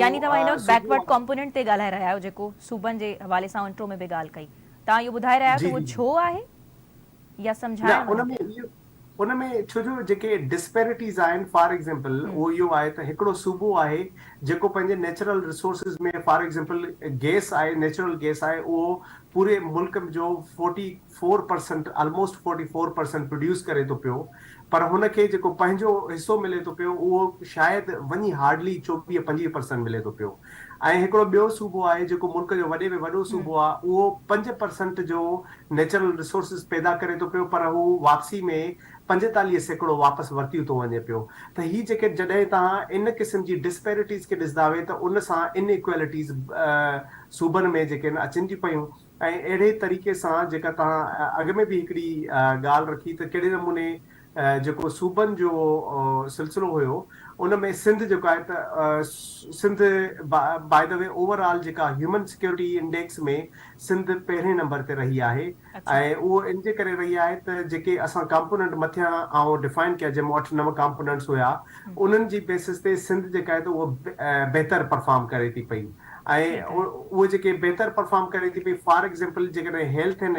يعني توهان هن وقت صوبو بيڪورڊ آهي. ڪمپونينٽ تي ڳالهائي رهيا آهيو جيڪو صوبن جي حوالي سان انٽرو ۾ به ڳالهه ڪئي. توهان اهو ٻڌائي رهيا آهيو جي ته اهو جي جي ڇو آهي يا نه سمجهائڻ ان وڃو ۾ پيا؟ اهو ان ۾ ڇو جو جيڪي ڊسپيرٽيز آهن فار ايگزيمپل اهو اهو آهي ته هڪڙو صوبو آهي جيڪو پنهنجي natural resources ۾ for example gas آهي نيچرل گيس آهي اهو پوري ملڪ جو 44% آلموسٽ 44% پروڊيوس ڪري ٿو پيو پر هن کي جيڪو پنهنجو حصو ملي ٿو پيو اهو شايد وڃي هارڊلي 24 25% ملي ٿو پيو ۽ هڪڙو ٻيو صوبو آهي جيڪو ملڪ جو وڏي ۾ وڏو صوبو آهي اهو 5% جو نيچرل ريسورسز پيدا ڪري ٿو پيو پر هو واپسي ۾ 45% واپس ورتيون ٿو وڃي پيو ته هي جيڪي جڏهن توهان ان قسم جي ڊسپيرٽيز کي ڏسنداوي ته ان سان ان ايڪوالٽيز صوبن ۾ جيڪي آهن اچن ٿيون پيون ۽ اهڙي طريقي سان جيڪا توهان اڳ ۾ به هڪڙي ڳالهه رکي ته ڪهڙي نموني جيڪو صوبن جو سلسلو هيو ان ۾ سنڌ جيڪو آهي ته Sindh by the way overall جيڪا هيومن سيڪيورٽي انڊيڪس ۾ سنڌ پهرين نمبر تي رهي آهي ۽ اهو ان جي ڪري رهي آهي ته جيڪي اسان ڪامپوننٽ مٿيان آئون ڊفائن ڪيا جنهن ۾ اٺ نو ڪامپوننٽس هيا انهن جي بيسس تي سنڌ جيڪا آهي ته اهو بهتر پرفارم ڪري ٿي پئي ۽ اهو جيڪي بهتر پرفارم ڪري ٿي پئي فار ايگزامپل جيڪڏهن health and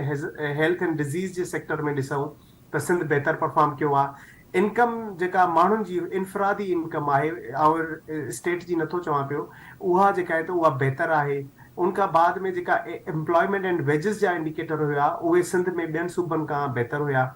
health and disease جي سيڪٽر ۾ ڏسون ته سنڌ بهتر پرفارم ڪيو آهي. انڪم جيڪا ماڻهن جي انفرادي انڪم آهي آئون اسٽيٽ جي نٿو چوان پيو اها جيڪا آهي ته اها بهتر آهي. ان کان بعد ۾ جيڪا ايمپلائمينٽ اينڊ ويجز جا انڊيڪيٽر هيا اهي سنڌ ۾ ٻين صوبن کان بهتر هيا.